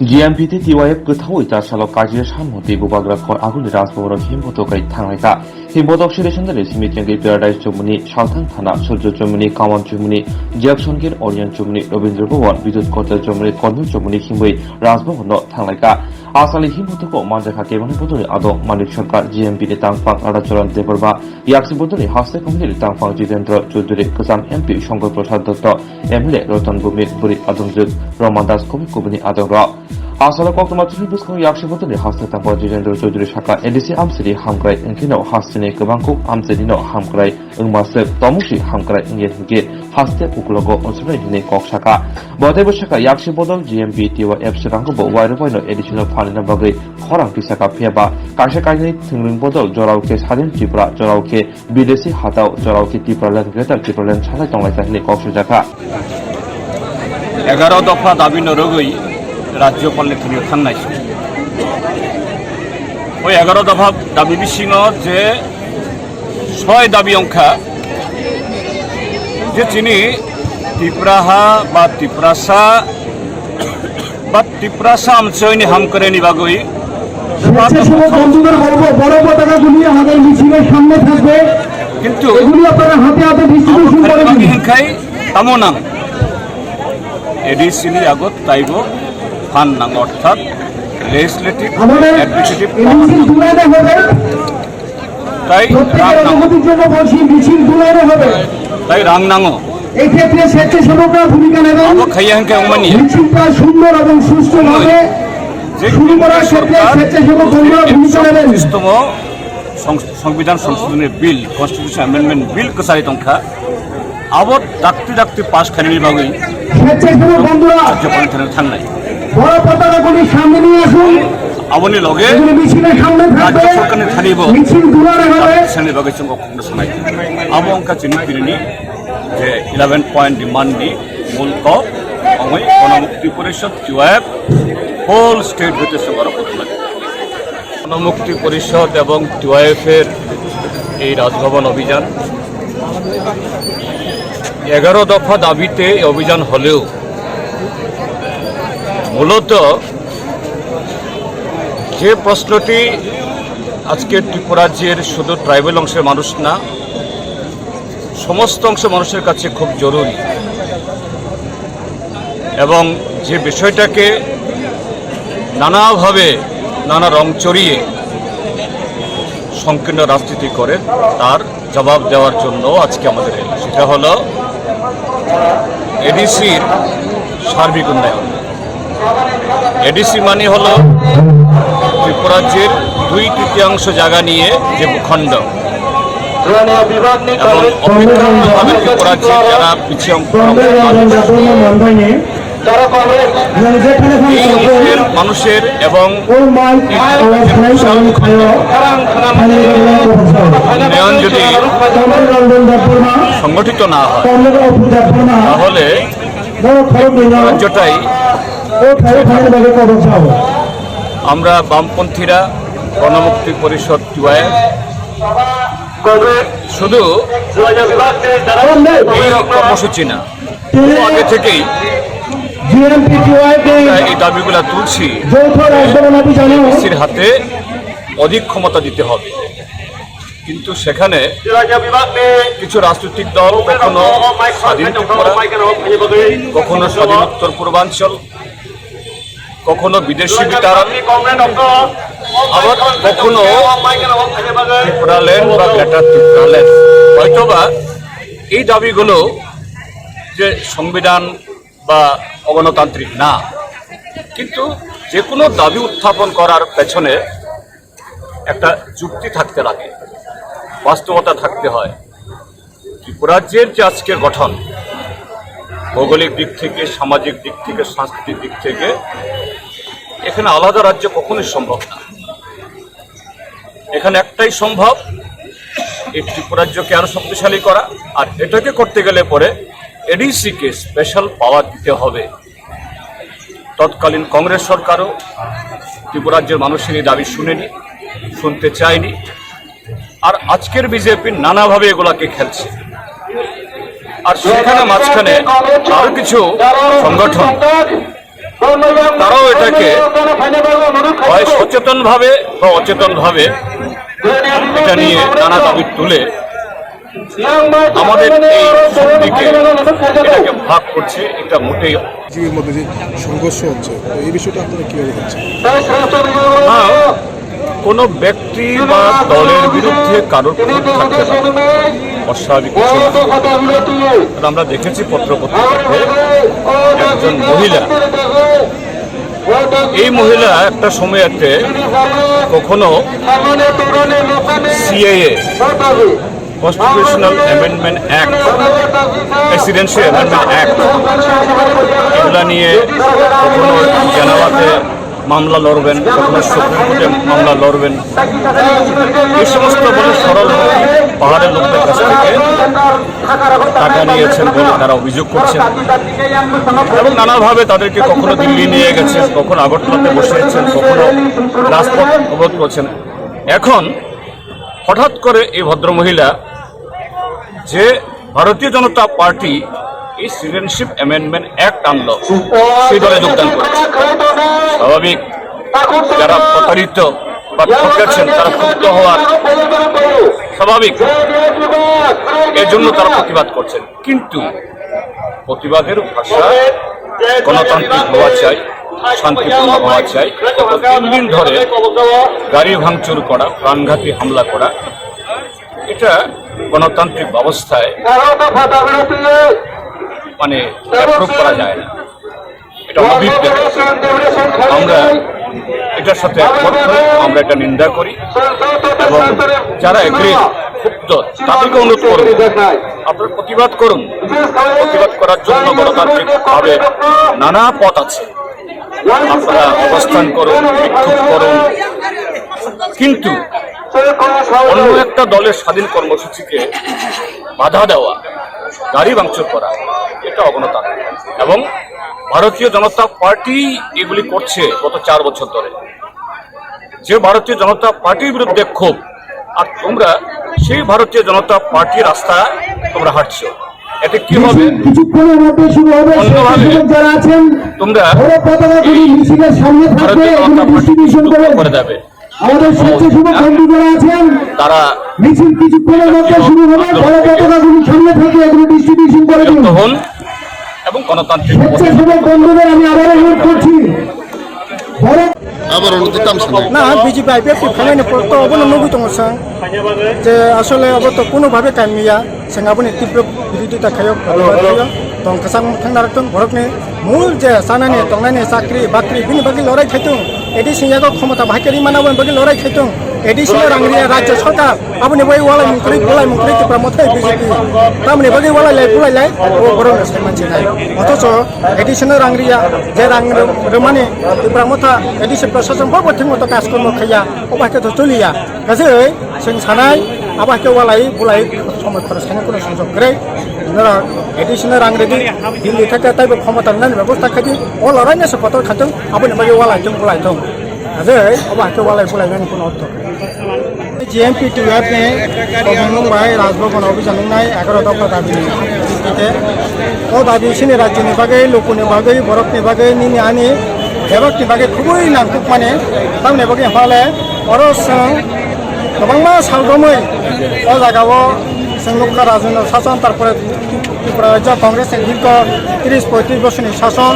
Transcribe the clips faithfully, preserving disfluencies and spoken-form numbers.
G M P T T Y F kwthaui ta salo kajia sanmoti bubagra khor aguli Rajbhaboro himbotok kai thanglaikha. Himbotok siri sandari simi chengwi Paradise Chomuni, Salthang Thana, Surjo Chomuni, Kawan Chomuni, Jackson Gate, Orion Chomuni, Rabindra Bhawan, Bidut Kotel Chomuni, Kormil Chomuni himwi Rajbhaborno thanglaikha. Asali himbotogo manjakha keboni bodolni adong Manik Sarkar, G M P ni tangphang Radhacharan Debbarma, Yaksi bodolni haste committee ni tangphang Jitendra Chaudhary, kwcham M P Shankar Prasad Dutta, M L A Ratan Bhumik, bwrwi adongjwk Roma Das, kubui kubuni adongrok. Asalo koktwma chini bwskango yaksi bodolni haste tangphang Jitendra Chaudhary sakha, A D C amchini hamkrai wngkheno hasteni kwbangkuk amchinino hamkrai wngmaswk tomungsi hamkrai wngya hinkhe haste uklogo unsuknai hinwi kok sakha. Bo teibo sakha, yaksi bodol G M P T Y F swkangkhe bo wairokbaino A D C no phanina bagwi khorang tisakha, phiyaba kaisa kainwi thwngwng bodol jorao khe Sadin Tripura, jorao khe Bidesi hatao, jorao khe Tipraland, Greater Tipraland salai tonglaikha hinwi kok sujakha. Egaro dopha dabi norogwi Rajyopalni thani thangnai. O egaro dopha dabi bisingo je soi dabi wngkha je chini Tipraha ba Tiprasa ba Tiprasa amchoini hamkrai ni bagwi স্বেচ্ছাসেবক বন্ধুদের বলবো, বড় পতাকাগুলি আমাদের মিছিলের সামনে থাকবে। কিন্তু এগুলি আপনারা হাতে হাতে ডিস্ট্রিবিউশন করে দিন। Hinkhe tamo nang A D C ni yago taibo phan nang, orthat legislative, আমাদের administrative এডিসি power. দূরানো হবে। Tai প্রত্যেকের rang nango. অনুমতির জন্য বলছি, মিছিল দূরানো হবে। Tai rang nango. এই ক্ষেত্রে স্বেচ্ছাসেবকরা ভূমিকা নেবেন। Abo khaiya hinkhe wngmani. মিছিলটা সুন্দর এবং সুষ্ঠুভাবে যে শুরু করার ক্ষেত্রে স্বেচ্ছাসেবক বন্ধুরা ভূমিকা নেবেন। System o song-, সংবিধান সংশোধনী bill, constitution amendment bill kwchari tongkha, abo dakti dakti pass khainani bagwi স্বেচ্ছাসেবক বন্ধুরা রাজ্যপাল thani thangnai. বড় পতাকাগুলি সামনে নিয়ে আসুন। Aboni loge এগুলি মিছিলের সামনে থাকবে। রাজ্য সরকারনি thanibo মিছিল দূরানো হবে। Sani bagwi chwng kok khungno sanai. Abo wngkha chini tinini je eleven point demand ni mul kok, ongoi Ganamukti Porishod, T Y F, whole state hoite chwng aro butulai. গণমুক্তি পরিষদ এবং টিওয়াইএফ এর এই রাজভবন অভিযান, এগারো দফা দাবিতে এই অভিযান হলেও মূলত যে প্রশ্নটি আজকে ত্রিপুরা রাজ্যের শুধু ট্রাইবাল অংশের মানুষ না, সমস্ত অংশের মানুষের কাছে খুব জরুরি এবং যে বিষয়টাকে নানাভাবে নানা রং চড়িয়ে সংকীর্ণ রাজনীতি করে, তার জবাব দেওয়ার জন্য আজকে আমাদের এই, সেটা হলো এডিসির সার্বিক উন্নয়ন। এডিসি মানে হলো ত্রিপুরাজ্যের দুই তৃতীয়াংশ জায়গা নিয়ে যে ভূখণ্ড এবং অবিভক্তভাবে ত্রিপুরাজ্যের যারা পিছিয়ে অংশ, এই অংশের মানুষের এবং এই অংশের উন্নয়ন যদি সংগঠিত না হয়, তাহলে রাজ্যটাই আমরা বামপন্থীরা, গণমুক্তি পরিষদ, টিওয়াইএফ শুধু এই কর্মসূচি না, বহু আগে থেকেই আমরা এই দাবিগুলা তুলছি, এডিসির হাতে অধিক ক্ষমতা দিতে হবে। কিন্তু সেখানে কিছু রাজনৈতিক দল কখনো স্বাধীন ত্রিপুরা, কখনো স্বাধীন উত্তর পূর্বাঞ্চল, কখনো বিদেশি বিতাড়ন, আবার কখনো ত্রিপুরাল্যান্ড বা গ্রেটার ত্রিপুরাল্যান্ড। হয়তোবা এই দাবিগুলো যে সংবিধান বা অগণতান্ত্রিক না, কিন্তু যে কোনো দাবি উত্থাপন করার পেছনে একটা যুক্তি থাকতে লাগে, বাস্তবতা থাকতে হয়। ত্রিপুরাজ্যের যে আজকের গঠন, ভৌগোলিক দিক থেকে, সামাজিক দিক থেকে, সাংস্কৃতিক দিক থেকে, এখানে আলাদা রাজ্য কখনোই সম্ভব না। এখানে একটাই সম্ভব, এই ত্রিপুরাজ্যকে আরো শক্তিশালী করা। আর এটাকে করতে গেলে পরে এডিসিকে স্পেশাল পাওয়ার দিতে হবে। তৎকালীন কংগ্রেস সরকারও ত্রিপুরাজ্যের মানুষের এই দাবি শুনেনি, শুনতে চায়নি। আর আজকের বিজেপি নানাভাবে এগুলাকে খেলছে। আর সেখানে মাঝখানে আরো কিছু সংগঠন তারাও এটাকে হয় সচেতনভাবে বা অচেতনভাবে এটা নিয়ে নানা দাবি তুলে আমাদের এই শক্তিকে, এটাকে ভাগ করছে। এটা মোটেই জীবের মধ্যে যে সংঘর্ষ হচ্ছে, তো এই বিষয়টা আপনারা কিভাবে দেখছেন? হ্যাঁ, কোনো ব্যক্তি বা দলের বিরুদ্ধে কারোর ক্ষোভ থাকতে পারে, অস্বাভাবিক কিছু না। কারণ আমরা দেখেছি পত্রপত্রিকাতে একজন মহিলা, এই মহিলা একটা সময়তে কখনো CAA, constitutional amendment act, presidential amendment act, এগুলা নিয়ে কখনো জেনেভাতে মামলা লড়বেন, কখনো সুপ্রিম কোর্টে মামলা লড়বেন। এই সমস্ত বলে সরল পাহাড়ের লোকদের কাছ থেকে টাকা নিয়েছেন বলে তারা অভিযোগ করছেন এবং নানাভাবে তাদেরকে কখনো দিল্লি নিয়ে গেছেন, কখনো আগরতলাতে বসিয়েছেন, কখনো রাজপথ অবরোধ করছেন। এখন হঠাৎ করে এই ভদ্রমহিলা যে ভারতীয় জনতা পার্টি এই সিটিজেনশিপ অ্যামেন্ডমেন্ট অ্যাক্ট আনলো, সেই দলে যোগদান করেছে। স্বাভাবিক, যারা প্রতারিত বা ঠকেছেন তারা ক্ষুব্ধ হওয়ার স্বাভাবিক, এর জন্য তারা প্রতিবাদ করছেন। কিন্তু প্রতিবাদের ভাষা গণতান্ত্রিক হওয়া চাই, শান্তিপূর্ণ হওয়া চাই। গত তিন দিন ধরে গাড়ি ভাঙচুর করা, প্রাণঘাতী হামলা করা, এটা গণতান্ত্রিক ব্যবস্থায় মানে অ্যাপ্রুভ করা যায় না। এটা অবিবেক। আমরা এটার সাথে একমত নই, আমরা এটা নিন্দা করি এবং যারা এগ্রি, ক্ষুব্ধ, তাদেরকে অনুরোধ করব, আপনারা প্রতিবাদ করুন। প্রতিবাদ করার জন্য গণতান্ত্রিকভাবে নানা পথ আছে, আপনারা অবস্থান করুন, বিক্ষোভ করুন, কিন্তু অন্য একটা দলের স্বাধীন কর্মসূচিকে বাধা দেওয়া, গাড়ি ভাঙচুর করা, এটা অগণতান্ত্রিক। এবং ভারতীয় জনতা পার্টি এগুলি করছে গত চার বছর ধরে। যে ভারতীয় জনতা পার্টির বিরুদ্ধে ক্ষোভ, আর তোমরা সেই ভারতীয় জনতা পার্টির রাস্তা তোমরা হাঁটছো, এতে কি হবে? কিছুক্ষণের মধ্যে শুরু হবে। অন্যভাবে স্বেচ্ছাসেবক যারা আছেন, তোমরা বড় পতাকাগুলি এই মিছিলের সামনে থাকবে, ভারতীয় এগুলো জনতা পার্টি ডিস্ট্রিবিউশন করুন। করে দেবে। আমাদের স্বেচ্ছাসেবক বন্ধু যারা আছেন, তারা মিছিল কিছুক্ষণের মধ্যে শুরু হবে। বড় পতাকাগুলি সামনে থাকবে, এগুলো ডিস্ট্রিবিউশন করে দিন। যুক্ত হন এবং গণতান্ত্রিক স্বেচ্ছাসেবক বন্ধুদের আমি আবারও অনুরোধ করছি, বড় আবার অনুরোধ দিতাম শুনে। Na, B J P I P F T phaimani porto obono nugwi tongo chwng je asole obo to kuno bhabe kaimya. Chwng aboni tibro birodita khaio, protibaad khaio, tong kwchang thangna rwktong, borokni mul je chanani, tongnani, chakri, bakri, bini bagwi lorai khaitong, A D C ni yago khomota bahai khe rimana, aboni bagwi lorai khaitong, A D C no rang riya rajya sarkar, aboni bagwi walai mung kwrwi, bolai mung kwrwi Tipra Motha B J P, tamoni bagwi walai lai, bolai lai, o borok no sai manjinai. Othocho A D C no rang riya, je rang rw-, rwmani Tipra Motha A D C prashason bo bo thik moto kaj kormo khaiya, o bahai khe to choliya. Kaje chwng sanai, abo hai khe walai bulai somoi khoroksaino kuno sumsok kwrwi. Norok A D C no rang rwdi, Delhi thakhe taibo khomota rwnani bebosta khaidi, o loraino se kotor khaitong, aboni bagwi walai tong bulai tong. Kaje abo hai khe walai bulai nani kuno ortho kwrwi. G M P T F ni kophang nung bai Raj Bhavan o obhijan wngnai egaroh dopha dabi ni. O dabi chini rajyoni bagwi, lukuni bagwi, borokni bagwi, nini ani bebakni bagwi khubui nangkukmani. Tamoni bagwi hwnkhale oro chwng kwbangma sal romwi o jagao chwng nukha rajyoni sason, tarpore Tripura rajyo Congress ni dirgho tris poitris bosorni sason.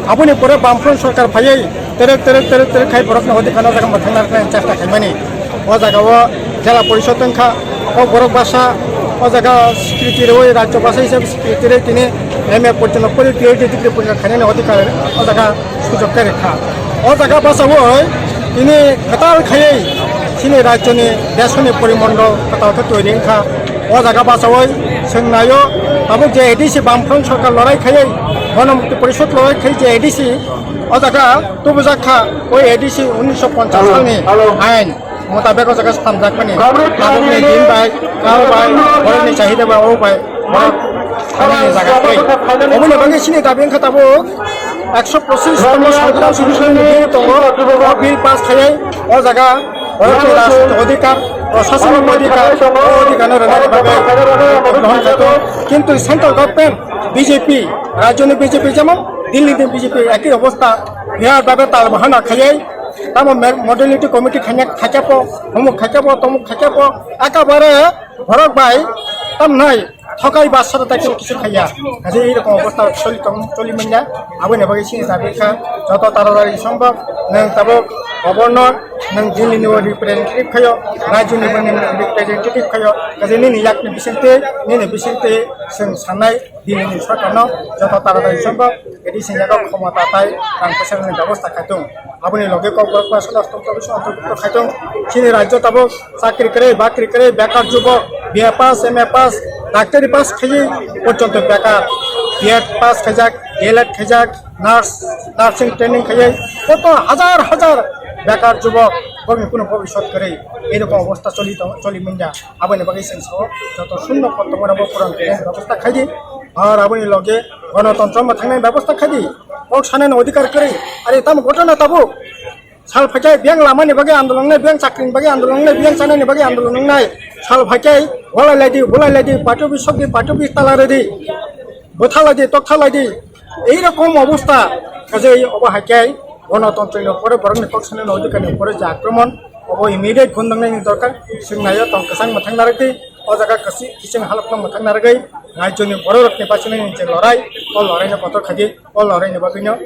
Aboni pore Bamfront sorkar phaiwi terek terek terek terek khai borokni odhikar no jaga mwthangna rwknai chesta khaimani. O jaga o jela porishod wngkha, o borok basa o jaga secretary rwi rajyo basa hisabe secretary tini M A porjonto pori P H D degree porjonto khainani odhikar o jaga sujok khe rwkha. O jaga basawi tini kwtal khaiwi chini rajyoni desoni porimondol kwtal khe toiri wngkha. O jaga basawi chwng naio tabuk je A D C Bamfront sorkar lorai khaiwi, Ganamukti Porishod lorai khai je A D C o jaga tubujak kha, o A D C unisho ponchas salni ain mutabek o jaga swnamjakmani. Tabukni din bai, kal bai, borokni chahida bai, o bai, borok thangmani jaga tei. Oboni bagwi chini dabi wngkha tabuk ekso pochish tongmo Songbidan Sudhirni bill tongo, o bill pass khaiwi o jaga borokni rajniti odhikar, proshasanik odhikar, o odhikarno rwnani bagwi grohon khaito. Kintu central government B J P, rajyoni B J P jemon Delhi ni B J P ekhi obostha, birat bhabe tal bahana khaiwi, tamo me-, modality committee khaina khaikya po, humuk khaikya po, tomuk khaikya po, ekabare borok bai tamnai thokai ba sara tai kisa khaiya. Kaje ei rokom obostha choli tong, choli manya, aboni bagwi sini sabi kha, joto taratari sombhob, nwng tabuk governor, nwng Delhi ni representative khayo, rajyo ni representative khayo, kaje nini yakni bisingtwi, nini bisingtwi chwng sanai, Delhi ni sorkarno joto taratari sombhob edi sengyago khomota tai rang kwchangni bebosta khai tong. Aboni loge Kokborok Prasanik Aswk Commission ontobukto khai tong. Chini rajyo tabuk chakri kwrwi, bakri kwrwi, bekar jubok, B A pass, M A pass, daktari pass khaiwi porjonto bekar, B Ed pass khaijak, D L Ed khaijak, nurse, nursing training khaiwi koto hajar hajar bekar jubok bokni kunu bhobishyot kwrwi. Ei rokom obostha choli tong, choli manya. Aboni bagwi chwng sao joto shunno kotongmano bo puran khainani bebosta khaidi. Ar aboni loge gonotontro mwthangnani bebosta khaidi. Kok sanani odhikar kwrwi. Are tamo ghotona tabuk. Sal phaikhai biyang lamani bagwi andolon wngnai, biyang chakrini bagwi andolon wngnai, biyang chanani bagwi andolon wngnai. Sal phaikhai bolai laidi, bolai laidi, party office sokdi, party office tala rwdi. Bwtha laidi, toksa laidi. Ei rokom obostha. Kaje obo hai khe gonotontro ni upore, borokni kok sanani odhikar ni upore je akromon, obo immediate gundangnani dorkar. Chwng naio tong kwchang mwthang narwgwi, o jaga kwchwi kiching halokno mwthang narwgwi, rajyoni bororokni bachinani je lorai, o loraino kotor khaidi, o loraini bagwino